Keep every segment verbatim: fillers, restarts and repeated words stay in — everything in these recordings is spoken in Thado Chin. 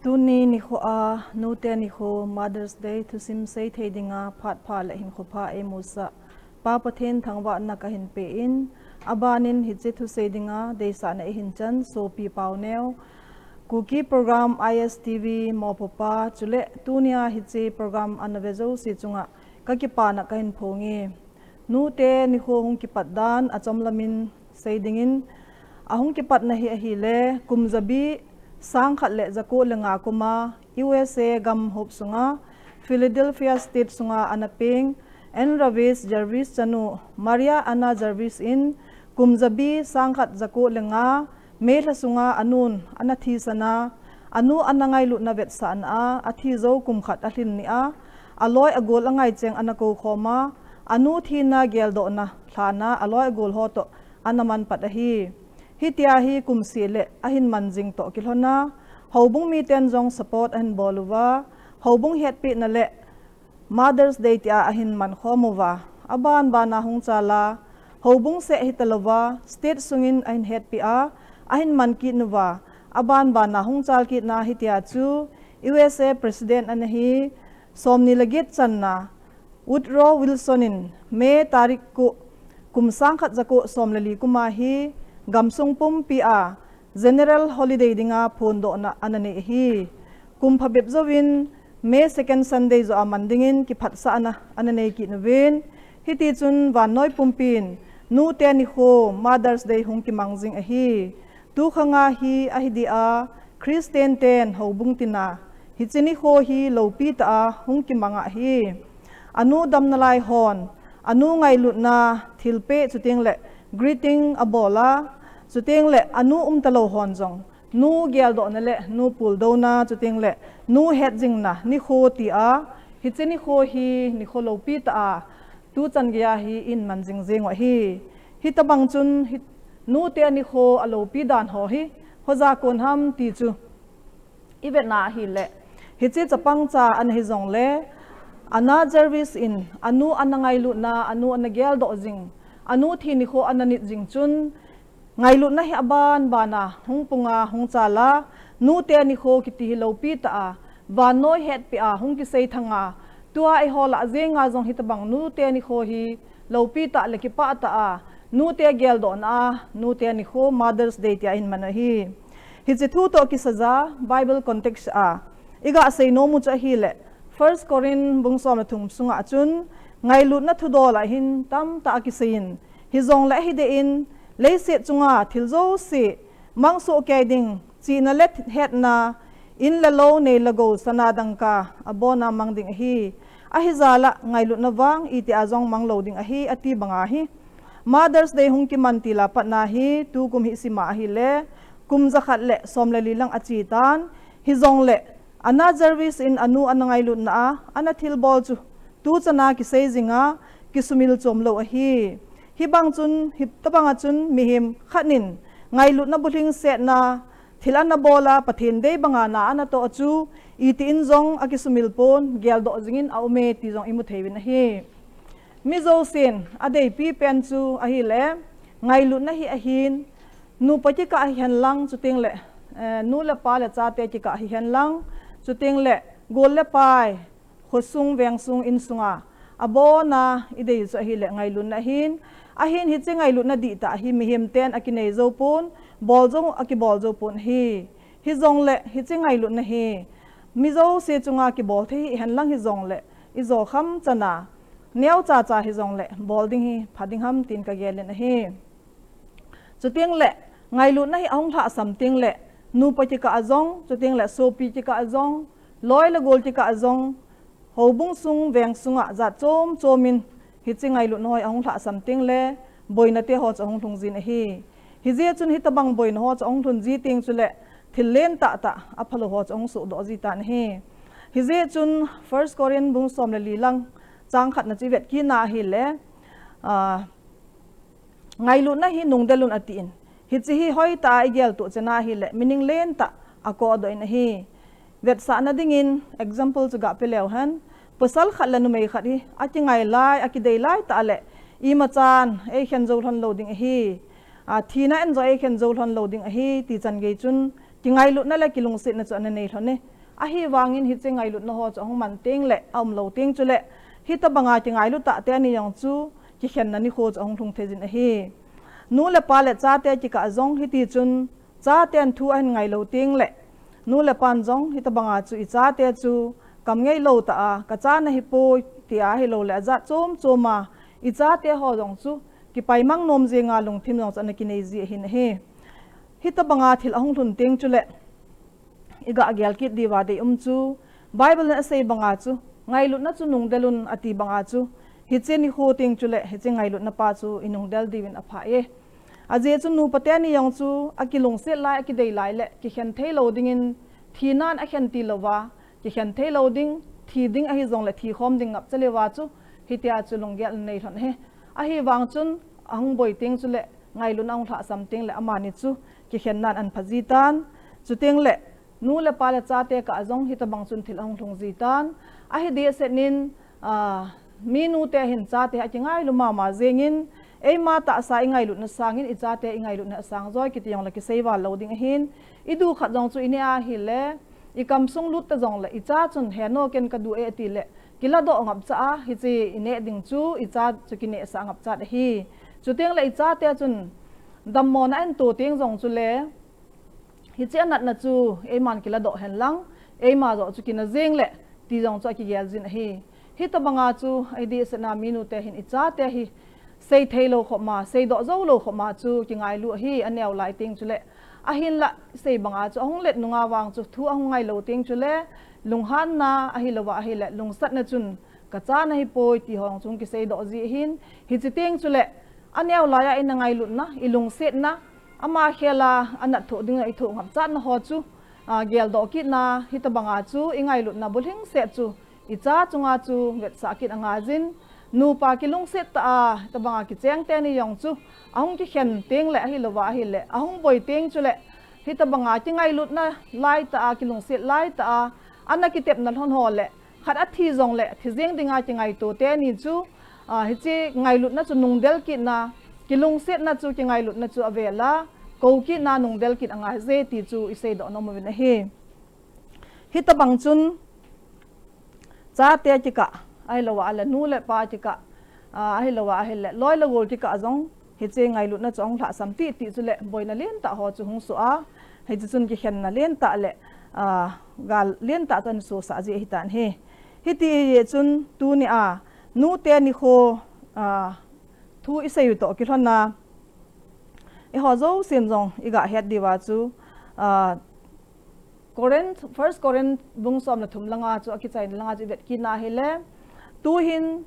Tuni nikho a, nute nikho Mother's Day thusim seithei dinga phat pha le hinkho pha eimusah Pa Pathen thangvahna kahin pe in, abanin hiche thusei dinga deisahna eihin chan sopi Paoneo, Kuki program I S T V mopopa chule tunia hiche program ana ve jouse chunga kakipana kahin phonge. Nute nikho hung kipat dan achomlamin sei dingin, ahung kipatna hi ahile, kum jabi sangkhat le jako le nga kuma U S A gam hop sunga, Philadelphia State sunga ana peng Ann Ravis Jarvis chanu Maria Anna Jarvis in kum jabi sangkhat jako le nga May lha sunga anun ana thisana, anu ana ngailutna vetsahna a, athi jou kum khat alhin nia, aloi agol angai cheng ana kou khoma, anu thina geldohna lhana aloi agol ho toh ana manpat ahi. Hitia hi kum seh le ahin man jing toh kilhona, houbung miten jong support ahin bol uva, houbung hetpehna le Mother's Day tia ahin man khom uva, aban bana hung chala, houbung seh hitalouva, state sungin ahin hetpeh a, ahin man kit uva, aban bana hung chal kitna hitia chu U S A President ana hi, somni le get channa Woodrow Wilson in May tarik ko, kum sangkhat jako som le li kuma hi gamsung pumpi a General Holiday dinga phondohna ana nei ahi. Kum phabep jouvin May second Sunday joh a man dingin kiphatsahna ana nei kit uvin. Hitichun vannoi pumpin nute nikho Mother's Day hung kimang jing ahi. Tukhanga hi ahi dia, Christian ten houbung tina hiche nikho hi loupi tah a hung kimang ahi. Anu damna lai hon, anu ngailutna thilpeh chuteng le greeting abol a, chuteng le anu umtalou hon jong, nu geldohna le nu puldouna chuteng le nu hetjingna nikho tia, hiche nikho hi nikho loupi tah a tuchan geiya hi ihin man jing jeng u ahi. Hitobang chun hi, nute nikho aloupi dan ho hi hoija kon ham ti chu ivetna ahile, hiche chapang cha ana hijongle, Anna Jarvis in anu ana ngailutna, anu ana geldoh jing, anu thi nikho ana nit jing chun, ngailutna hi aban bana hung punga hung chala, nute nikho kiti hi loupi tah a, vannoi hetpeh a hung kisei thanga, tua eiho lah jenga jong hitobang nute nikho hi loupi tah le kipah tah a, nute geldohna a, nute nikho Mother's Day tia ihin man u ahi. Hiche thu toh kisaja Bible context a iga sei nom u chu ahile, First Corinth bung som le thum sunga chun ngailutna thudol ahin tamtah akiseiyin, hijongle ahi deh in, leiset chunga thil jouse mangsoh kei ding, chihna le hetna, in le lou, nei le gou, sana dangka, abona mang ding ahi. Ahi jal a ngailutna vang itia jong mang lou ding ahi, ati banga hi Mother's Day hung kiman til a patna hi tukum hi sima ahile, kum jakhat le som le li lang ache tan, hijongle Anna Jarvis in anu ana ngailutna a ana thilbol chu tuchan a kisei jinga kisumil chom lou ahi. Hibang chun, hitobanga chun mihem khat in ngailutna bulhing setna thil ana bol a, Pathen dei banga na ana toh chu itin jong akisumil pon, geldoh jingin aume ti jong imu thei uvin ahi. Mi jousen adeipi pen chu ahile, ngailutna hi ahin, nupa kikah hihen lang, chuteng le, eh, nu le pa le chate kikah hihen lang, chuteng le gol le pai, khosung, vengsung, insunga abona idei chu ahile ngailutna ahin, ahin hiche ngailutna dihtah hi mihem ten akinei jou pon, bol jong akibol jou pon ahi. Hijongle hiche ngailutna hi mi jouse chunga kibol thei hihen lang hijongle, ijo kham chana neocha cha hijongle bol ding hi pha ding ham tin kagel in ahi. Chuteng le ngailutna hi ahung lhahsam teng le, nupa kikah a jong, chuteng le sopi kikah a jong, loi le gol kikah a jong, houbung sung, veng sunga jat chom chomin hiche ngailutna ho hi ahung lhahsam teng le, boina te ho chu ahung lhung jin ahi. Hijeh chun hitobang boina ho chu ahung lhun ji teng chule, thil len tah tah, aphalou ho chu ahung sohdoh ji tan ahi. Hijeh chun First Corinth bung som le li lang, chang khatna chu ivet kit na ahile, ah, ngailutna hi nungdel un atin. Hiche hi hoitah a igel toh chena ahile, meaning len tah akohdoh in ahi. Vetsahna dingin, example chu ga pe leu hen, pasal khat le numei khat hi akingai lai, akidei lai tah le, imachan eikhen jou lhon lou ding ahi. A, thina in jong eikhen jou lhon lou ding ahi, ti chan gei chun, kingailutna le kilungsetna chu ana nei lhon e. Ahivangin hiche ngailutna ho chu ahung man teng le aumlou teng chule, hitabanga kingailut tah teni jong chu kikhenna nikho chu ahung lhung thei jin ahi. Nu le pa le chate kikah jong hiti chun, chaten thu ahin ngailou teng le, nu le pan jong hitabanga chu ichate chu kam ngeilou tah a, kacha nahipoi tia ahilou le ajat chom chom a, ichate ho jong chu kipaimang nom jenga lungthim jong chu ana kinei ji ahin ahi. Hitabanga thil ahung lhun teng chule, igah gel kit diuva deium chu, Bible in asei banga chu, ngailutna chu nungdel un ati banga chu, hiche nikho teng chule, hiche ngailutna pa chu inungdel diuvin apha e. Ajeh chu nupa teni jong chu, akilungset lai, akidei lai le, kikhen theilou dingin, thinan akhen tilouva, kikhen theilou ding, thi ding ahijongle, thi khom ding ngapcha leuva chu, hitia chu lunggel anei lhon ahi. Ahivang chun, ahung boi teng chule, ngailutna ahung lhahsam teng le, amani chu, kikhennan anpha ji tan. Chuteng le, nu le pa le chate kah jong hitabang chun thil ahung lhung ji tan. Ahi dehset in, minu te hin chate akingailu mama jengin, eima tahsa ingailutna sangin ichate ingailutna asang joi kiti jongle kisei val lou ding ahin, idu khat jong chu ineh ahile, ikamsung lut ta jongle, icha chun heno ken kadu e tile, kiladoh ngapcha a, hiche ineh ding chu, icha chu kinehsah ngapchat ahi. Chuteng le ichate chun, dammona ahin to teng jong chule, hiche anatna chu, eiman kiladoh henlang, eima joh chu kina jengle, ti jong chu akigel jin ahi. Hitabanga chu, ahi dehset a minu te hin ichate hi, sei theilou khopma, seidoh joulou khopma chu, kingailu ahi, aneo lai teng chule. Ahinla, sei banga chu, ahung let nunga vang chu, thu ahung ngailou teng chule, lunghanna, ahilouva ahile, lungsatna chun, kacha nahipoi, ti ho jong chu kiseidoh ji ahin, hiche teng chule, aneo laiya ina ngailutna, ilungsetna, ama khela, anat thoh dinga ithoh ngapchatna ho chu, geldoh kitna, hitabanga chu, ingailutna bulhingset chu, icha chunga chu, vetsah kit angaijin, nupa kilungset tah a, hitabanga kicheng teni jong chu, ahung kikhen teng le ahilouva ahile, ahung boi teng chule, hitabanga kingailutna laitah a, kilungset laitah a, ana kitepna lhon ho le, khat athi jongle, thi jeng dinga kingaito teni chu, hiche ngailutna chu nungdel kitna, kilungsetna chu kingailutna chu avela, kou kitna nungdel kit angaije ti chu iseidoh nom uvin ahi. Hitabang chun, chate kikah, ahilouva ahile nu le pa kikah, ahilouva ahile loi le gol kikah jong, hiche ngailutna chu ahung lhahsam titi chule, boina lentah ho chu hung soh a, hiche chun kikhenna lentah le, gal lentah chu ana sosah ji ahitan ahi. Hiti jeh chun, tunia, nute nikho, thu isei u toh kilhona, eiho jousen jong igah het diuva chu, Corinth, First Corinth bung som le thum langa chu akichaina langa chu ivet kitna ahile, tuhin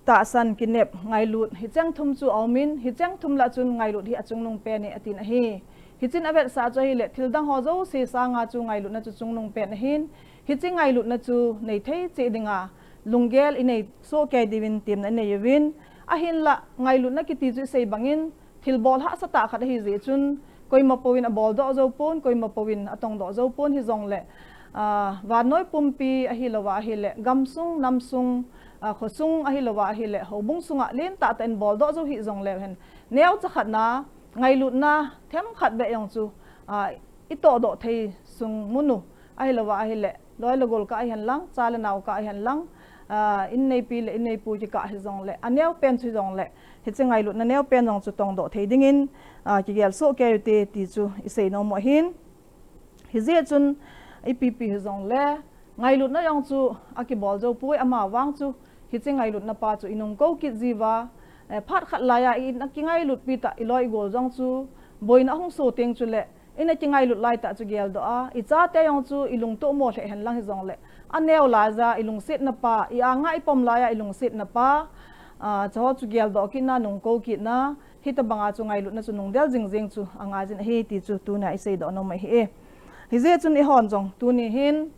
tahsan, kinep, ngailut, hicheng thum chu aumin, hicheng thum lah chun ngailut hi achungnung pen e atin ahi. Hichun avetsah chu ahile, thildang ho jouse sanga chu ngailutna chu chungnung pen ahin, hiche ngailutna chu neithei cheh dinga, lunggel inei sohkei diuvin temna inei uvin, ahinla ngailutna kiti chu isei bangin, thilbol hahsatah khat ahijeh chun, koima pouvin aboldoh jou pon, koima pouvin atongdoh jou pon hijongle, vannoi pumpi ahilouva ahile, gamsung, namsung, khosung ahilouva ahile, houbung sunga lentah tah in boldoh jou hih jongleu hen, neocha khatna, ngailutna themkhat beh jong chu, itohdoh thei sung munu, ahilouva ahile, loi le gol kah ahihenlang, cha le nao kah ahihenlang, in neipi le in neipu kikah hijongle, aneopen chu hijongle, hiche ngailutna neopen jong chu tongdoh thei dingin, kigel sohkei ute ti chu isei nom u ahin. Hijeh chun, ipipi hijongle, ngailutna jong chu akibol joupoi, amavang chu, hiche ngailutna pa chu inungkou kit jiuva, phat khat laiya i-in akingailutpi tah iloi igol jong chu, boina ahung so teng chule, ina kingailut laitah chu geldoh a, ichate jong chu ilungtoh mo lheh henlang hijongle, aneo laiya ilungsetna pa, i-anga ipom laiya ilungsetna pa, chuho chu geldoh kitna, nungkou kitna, hitabanga chu ngailutna chu nungdel jingjeng chu angaijin ahi ti chu tunia iseidoh nom ahi e. Hijeh chun eihon jong tuni hin,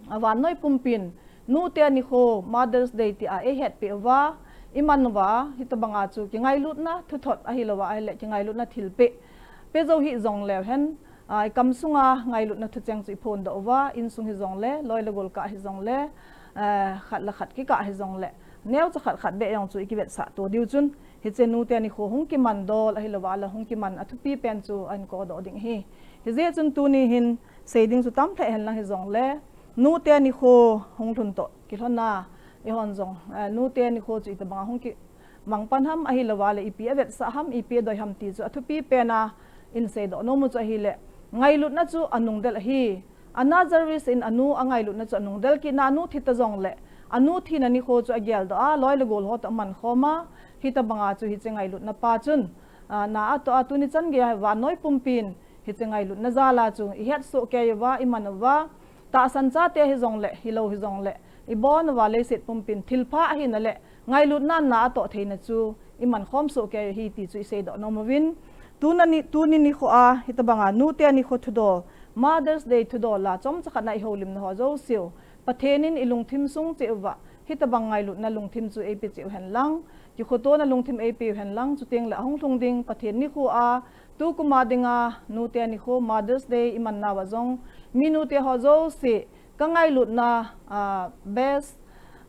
vannoi pumpin, nute nikho Mother's Day tia eihetpeh uva, iman uva, hitabanga chu kingailutna thuthot ahilouva ahile kingailutna thilpeh, pejou hih jongleu hen, ikamsunga ngailutna thucheng chu iphondoh uva, insung hijongle, loi le gol kah hijongle, khat le khat kikah hijongle, neocha khat khat beh jong chu ikivetsah to diu chun, hiche nute nikho hung kiman dol ahilouva le hung kiman athupi pen chu ahin kodoh ding ahi. Hijeh chun tuni hin seiding chu tamlheh henlang hijongle, nute nikho hung lhun toh kilhonna, eihon jong, eh, nute nikho chu itobanga hung kimang pan ham, ahilouva le ipi avetsah ham, ipi adoi ham ti chu athupi pena iseidoh nom u chu ahile, ngailutna chu anungdel ahi. Anna Jarvis in anu angailutna chu anungdel kitna, anu thita jongle, anu thina nikho chu ageldoh a, loi le gol ho toh amankhom a, hitobanga chu hiche ngailutna pa chun, ah, na atoh a tuni chan geiya vannoi pumpin hiche ngailutna jal a chu ihetsoh kei uva, iman uva, tahsan chate hijongle, hilou hijongle, ibon uva leiset pumpin thilpha ahina le, ngailutna na atoh theina chu imankhom soh kei u ahi ti chu iseidoh nom uvin. Tuna ni, tuni nikho a, hitobanga nute nikho thudol, Mother's Day thudol a chomcha khat na ihoulimna ho jouseu, Pathen in ilungthim sung cheh uva, hitobang ngailutna lungthim chu eipe cheh u henlang, kikhotona lungthim eipe u henlang, chutengle ahung lhung ding Pathen nikho a, tukum a dinga nute nikho Mother's Day iman nauva jong, mi nute ho jouse, kangailutna, ah, best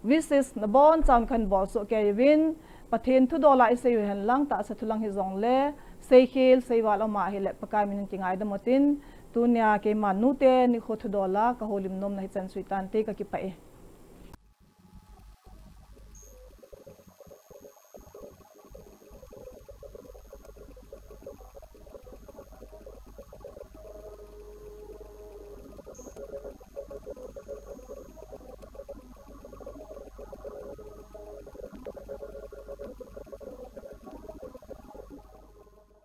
wishes nabonchauvin kahin bolsoh kei uvin, Pathen thudol a isei u henlang, tahsa thu lang hijongle, seikhel seival aum ahile Pakai min in kingaidam utin, tunia keima nute nikho thudol a kahoulim nomna hichan chu hitante, kakipah e.